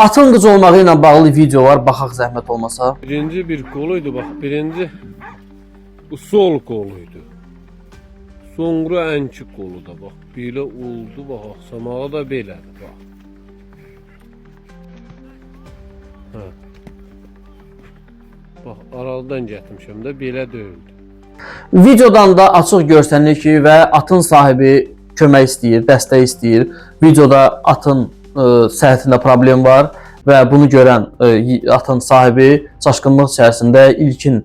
Atın qıc olmağı ilə bağlı video var, baxaq zəhmət olmasa. Birinci bir koluydu bak, birinci bu sol koluydu. Sonra ənki kolu da bax, belə oldu bax, axsamağı da belədir bax. Hə. Bax, aralıdan gətirmişəm də belə deyildi. Videodan da açıq görsənir ki, və atın sahibi kömək istəyir, dəstək istəyir. Videoda atın səhhətində problem var və bunu görən atın sahibi çaşqınlıq içərisində ilkin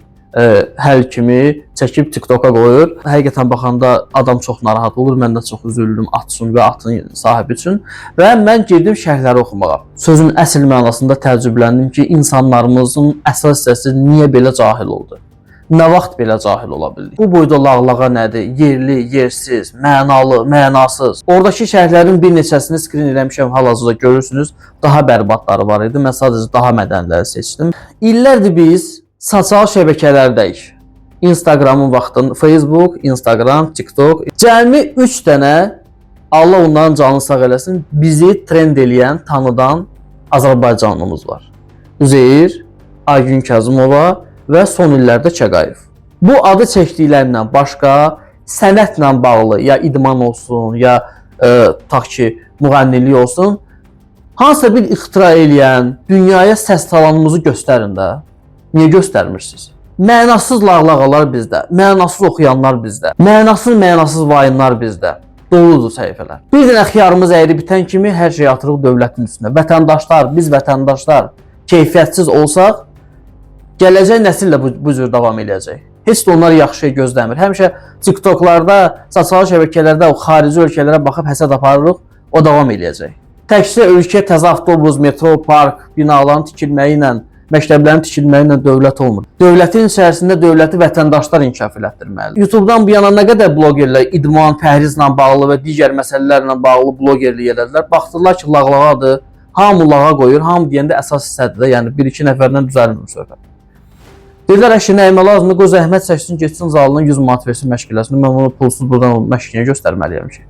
həll kimi çəkib TikToka qoyur. Həqiqətən baxanda adam çox narahat olur. Mən də çox üzüldüm at üçün və atın sahibi üçün və mən girdim şərhləri oxumağa. Sözün əsl mənasında təəccübləndim ki, insanlarımızın əsas hissəsi niyə belə cahil oldu? Nə vaxt belə cahil ola bildik? Bu boyda lağlağa nədir? Yerli, yersiz, mənalı, mənasız. Oradakı şərhlərin bir neçəsini skrin eləmişəm, hal-hazırda görürsünüz. Daha bərbadları var idi. Mən sadəcə daha mədəniləri seçdim. İllərdir biz sosial şəbəkələrdəyik. Instagramın vaxtın Facebook, Instagram, TikTok. Cəmi 3 dənə Allah onların canını sağ eləsin, bizi trend eləyən, tanıdan Azərbaycanlımız var. Üzeyir, Aygün Kazımova və son illərdə Çağayev. Bu adı çəkdiklərindən başqa sənətlə bağlı ya idman olsun, ya tutaq ki, müğənnilik olsun, hansısa bir ixtira eləyən, dünyaya səs talanımızı göstərin də. Niyə göstərmirsiniz? Mənasız lağlağalar bizdə, mənasız oxuyanlar bizdə, mənasız vayınlar bizdə. Doludur səhifələr. Bir dənə xiyarımız əyri bitən kimi hər şey atırıq dövlətin üstünə. Vətəndaşlar, biz vətəndaşlar keyfiyyətsiz olsaq, gələcək nəsil də bu cür davam eləyəcək. Heç də onlar yaxşı şey gözləmir. Həmişə TikToklarda, sosial şəbəkələrdə o xarici ölkələrə baxıb həsəd aparırıq, o davam eləyəcək. Təkcə ölkə təzə avtobus, metro, park, binaların tikilməyi ilə, məktəblərin tikilməyi ilə dövlət olmur. Dövlətin içərisində dövləti vətəndaşlar inkişaf elətdirməlidir. YouTube-dan bu yana nə qədər blogerlər idman, pəhrizlə bağlı və digər məsələlərlə bağlı blogerlik elədilər. Baxdılar ki, lağlağadır. Hamı lağa qoyur. Hamı deyəndə əsas hissədir də, yəni 1-2 nəfərdən düzəlmir söhbət. Dedilər, əşi, nəyimə lazımdır, qoy zəhmət çəksin, getsin zalına 100 manat versin, məşq eləsin. Mən bunu pulsuz buradan məşq niyə göstərməliyəm ki?